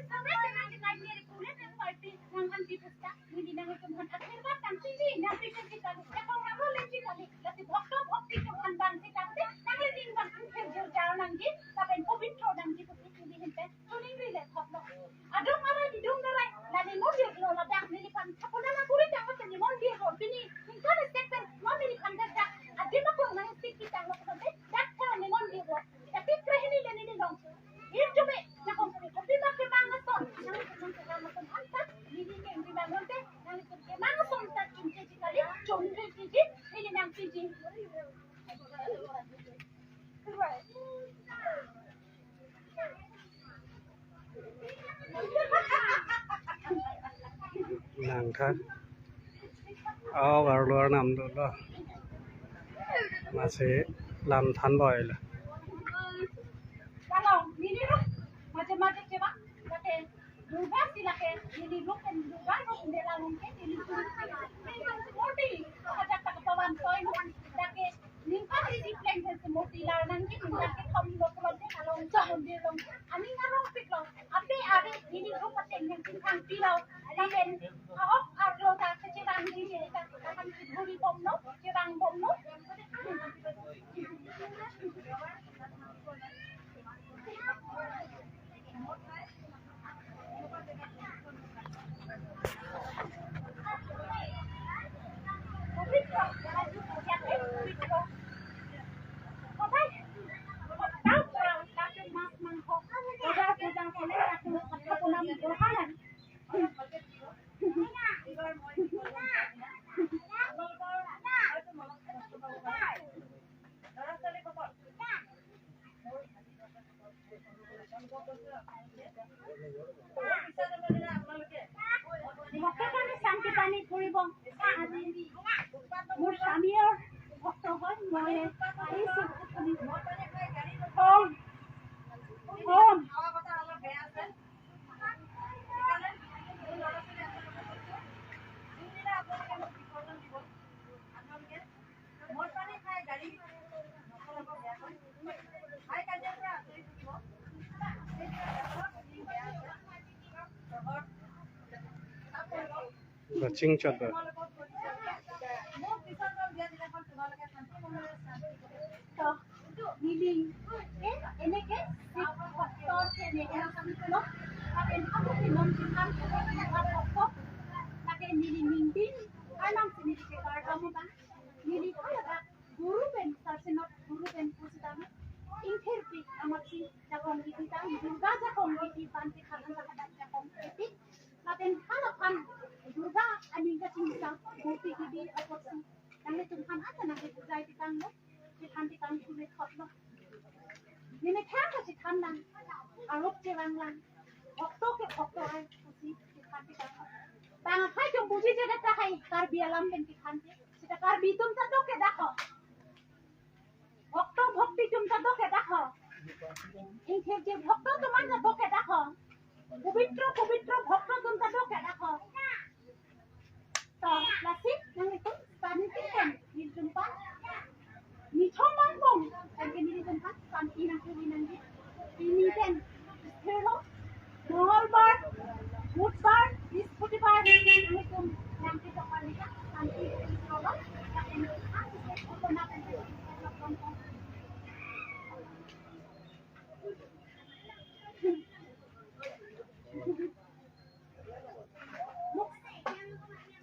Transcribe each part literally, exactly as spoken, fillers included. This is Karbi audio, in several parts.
Sampai dengan kita ini reguler dan party yang anti pusta, ini nang itu man akhir batang sini, nang pikir kita, ya kalau nang boleh kita, lati bhokto bhokti itu kan bang kita, nang ini bang akhir jurjal nangji, tapi pabitro nangji putih ini hente, tuning rile khotlo. Adung arai didung darai, nani mondir lo ladak neliphan, apuna na puri tang nani mondir lo, pini, hingkan step pen, mo neliphan dak dak, adim akung nang sik kita lo, dak ka nani mondir lo, tapi krehini le nini long. Injume, na kong kong, kopi ma kemang ason, nang kong kong kemang ason anta, nini neng di bangun te, nang kong kemang ason ta chungke ji kali, chungke ji ji, nini nang ji ji. Nang kha. Oh, garluar nam dolo. Masi lam than boi lo. Kalau nini ro, macam-macam coba, lake Durga si lake, nini ro pen Durga ro pen de la longke, nini ro pen murti, ajak tak pawan soi no, lake ningkan isi pleng pen murti la nangji, lake thom lo pulote along sa mondir long, ani ngarong pik lo, ape are nini ro pateng yang tingkang pilo, lapen ahok arlo ta kecil ang di ta akan buri bom no, cirang bom no. ভক্তজনে শান্তি পানী কৰিব। আজি মোৰ স্বামীৰ ভক্ত হয়, মই আহিছোঁ। ওম, ওম। Watching chot ba. Neli, eh, eneke, si, doctor ke ne, eh, sampai lo, tapi aku ke non jingkang, ke ne, apa kok, tapi neli ningding, anam sini di Jakarta mo bang, neli kaya ka, guru pen, sarsenot guru pen pusitang, ingkir pi, amat si, jakong giti tang, Durga jakong giti, panti kanan, jakong giti, lapen halapan Durga aning kachingsa, murti kebi apotsi. Nanglitum aphan anta nangkebujai titang lo, chethan titang kulit hot lo. Nini thang kachethan nang, arop cherang lang, bhokto ke bhokto ai, pusi chethan titang lo. Bang hai jong buji jeda ta hai, Karbi alam pen chethan te, seta Karbi atum ta do ke dak ho. ভক্ত ভক্তি atum ta do ke dak ho. Ingthir je ভক্ত atum an ta do ke dak ho. পবিত্ৰ পবিত্ৰ ভক্ত atum ta do ke dak ho. To, lasi nanglitum panti pen, nelitum pan. Nithom mangpong, kan ke nelitum pan, panti nangkuri nangji. Pini pen, thir ho. মঙ্গলবার, বুধবার, বৃহস্পতিবার, আমি কোন নামটি দোকান দিকে, শান্তি প্রভাব, তাকে আমি শান্তি ঘটনা পেতে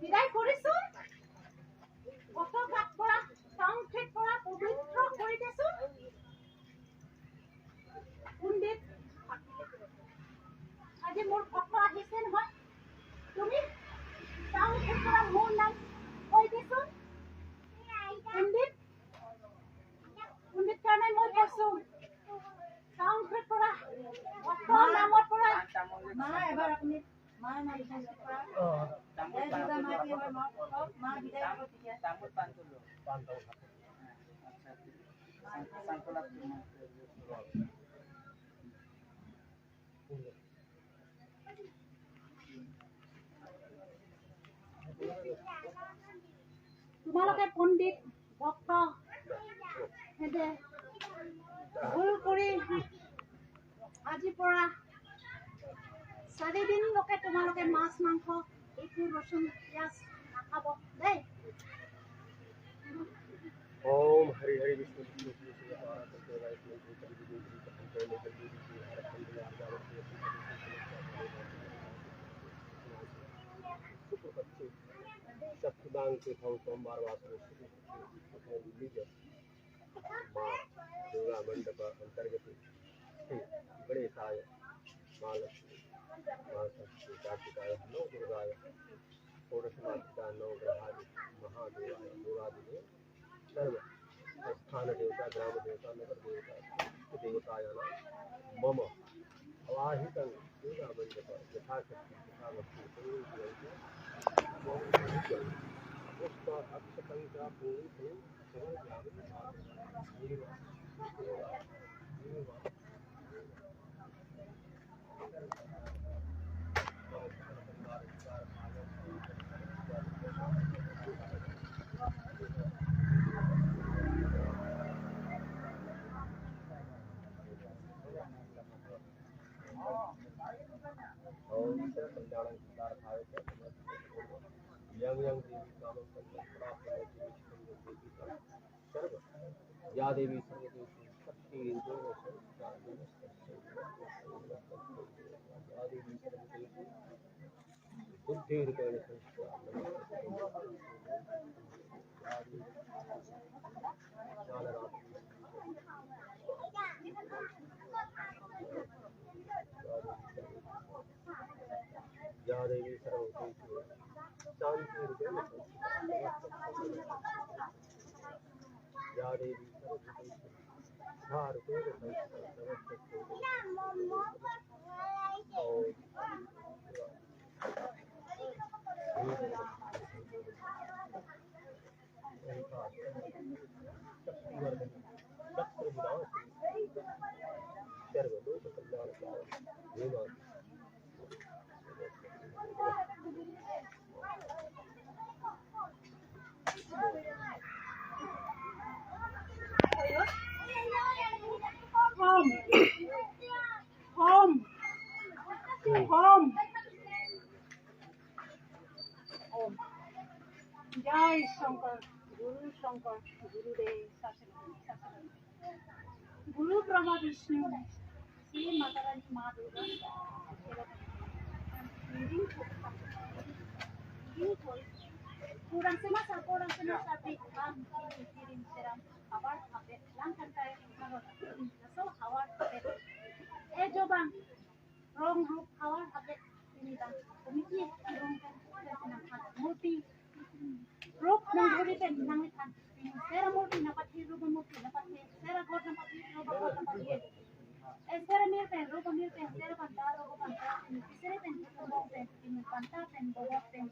বিদায় কৰিছো। ভক্তক পৰা, সংক্ষেপ পৰা, পবিত্ৰ কৰি দিছো। পণ্ডিত, আজি মোৰ ভক্ত আহিছে নহয়, তুমি গাঁও ঘৰ পৰা মোৰ নাম কৈ দিছো। পণ্ডিত, পণ্ডিত কাৰণে মই কৈছো, গাঁও ঘৰ পৰা, ভক্তৰ নামৰ পৰা। মা, এবাৰ আপুনি, মা, মা, বিদায় কৰা। জয় দুৰ্গা মা, কি হয়, মা, মা, বিদায় কৰা। তোমালোকে পণ্ডিত, ভক্ত, সিহঁতে ভুল কৰি আজিৰ পৰা চাৰি দিনলৈকে তোমালোকে মাছ মাংস একো ৰচুন পিঁয়াজ নাখাব দেই। ওম হৰি হৰি বিষ্ণু বিষ্ণু বিষ্ণু দ্বাৰা সত্য গায়ক মন্ত্ৰী কবি বিজয় গুৰু কখন চয়নে জলদি বিজয় আরক্ষণ দিলে আর যাওয়ার शक्तिदान के भाव सोमवार वासरे माँ दुर्गा मंडप अंतर्गत श्री गणेशाय, माँ लक्ष्मी, माँ सरस्वती, कार्तिकाय, नौ दुर्गाय, षोडश मातृका, नौ ग्रहादि, महादेवाय, देवादिदेव, सर्व स्थान देवता, ग्राम देवता, नगर देवता, इष्ट देवतायाना मम आवाहितं दुर्गा मंडप यथाशक्ति यथाभक्ति पूजयन्तु। पुष्प अक्षतं च पूजयन्तु। Yang yang di kamang सर्व या देवी सर्वदेवी शक्ति या देवी सर्वदेवी बुद्धि रूपेण संस्था या देवी सर्वभूतेषु शांति रूपेण या देवी सर्वभूतेषु श्रद्धा रूपेण संस्था नमस्तुभ्यं। ओम। Home. Home. Home. Om. Jai Shankar, Guru Shankar, Gurudev, Sasana, Sasana. Guru Brahma Vishnu, Sri Mata Rani Ma Durga, kurang semasa, kurang semasa, big bang, kirim seram, havar hapet, langkan kai, havar, laso havar hapet. Eh, jobang, rong rup havar hapet, ini bang, komiti, rong kan, kan, kan, murti, rup nang dhuri pen nang litan. Sera murti nangpathir, rup murti nangpathir, sera ghor nangpathir, rup ghor nangpathir. Eh, sera mir pen, rup mir pen, sera panta, rup panta pen, sera pen, rup pen, panta pen, bobot pen,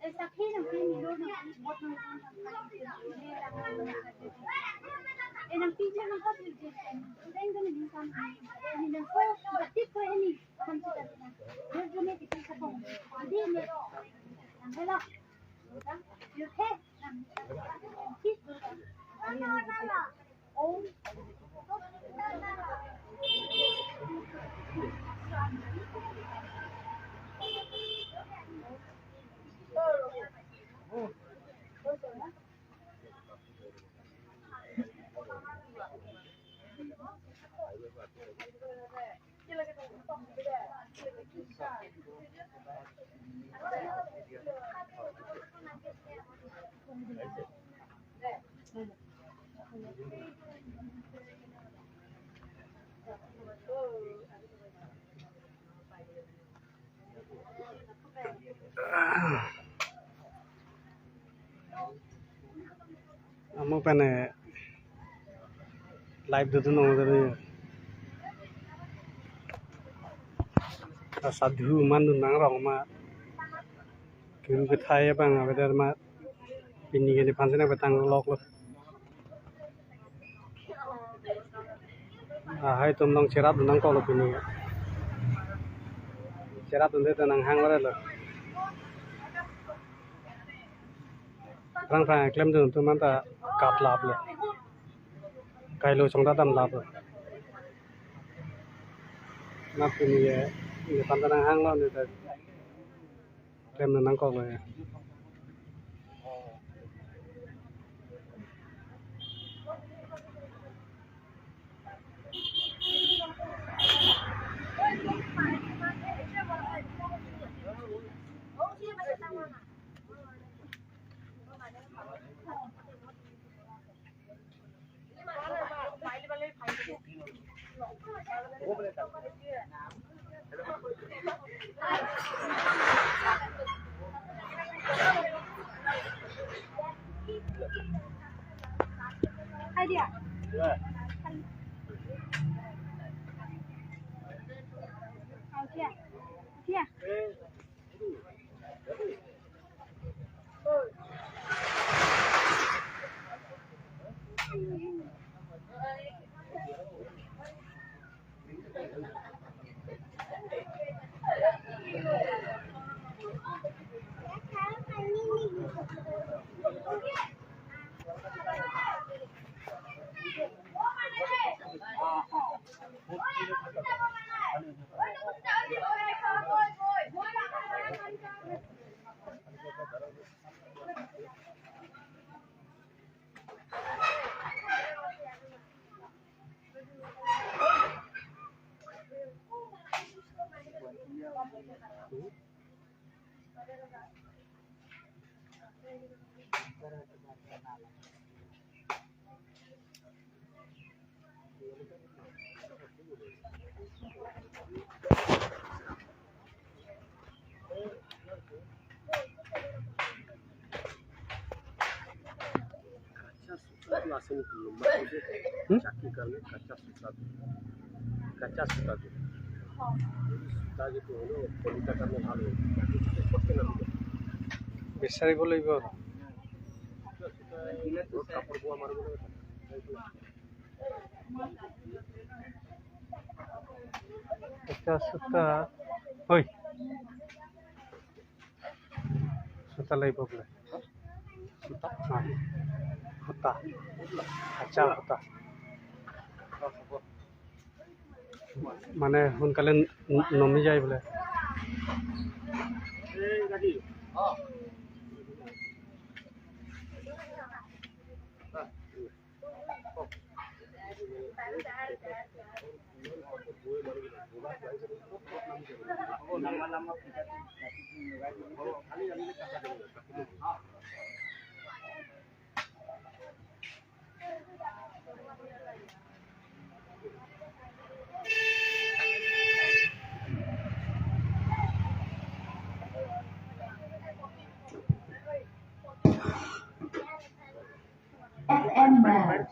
eh, sakhi nangpi, milor nangpi, bot nangpi, eh, nangpi je nangpathir je pen, deng deng deng kan, ini nangko, batik ko ini. Amo pen live dodun nang dari sadhu mandun nangrong ma, kiru kethai abang avedar ma, pini ke di pansin apa tang lok lo. Ah, hai tum long cherap nangkok lo pini. Cherap tum te nanghang lo. Phrang phrang klem dun tum anta kap lap lo. Kailo chongda dam lap lo. Nap pini ye. Ini pantang hang lo ni ta. Klem nangkok lo ya. Hai dia. Hai dia. কাঁচা সুতা তো আছে নেকি? লম্বা সুতা। হুম? চাকি কাৰণে কাঁচা সুতা তো। কাঁচা সুতা তো। সুতা যিটো হয় ন, কলিতা কাৰণে ভাল হয়। ফটকে নামিব। বিচাৰিব লাগিব আৰু। কাপোৰ বোৱা মাৰিব লাগে। Kacha suta. Oi. Suta laibo bole. Suta? Ah. Suta. Kacha suta. Mane soনকালে ন-, নমি যায় বোলে। F M Band.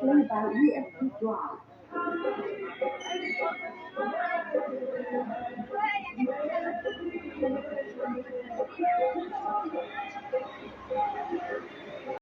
Play by U S B drive.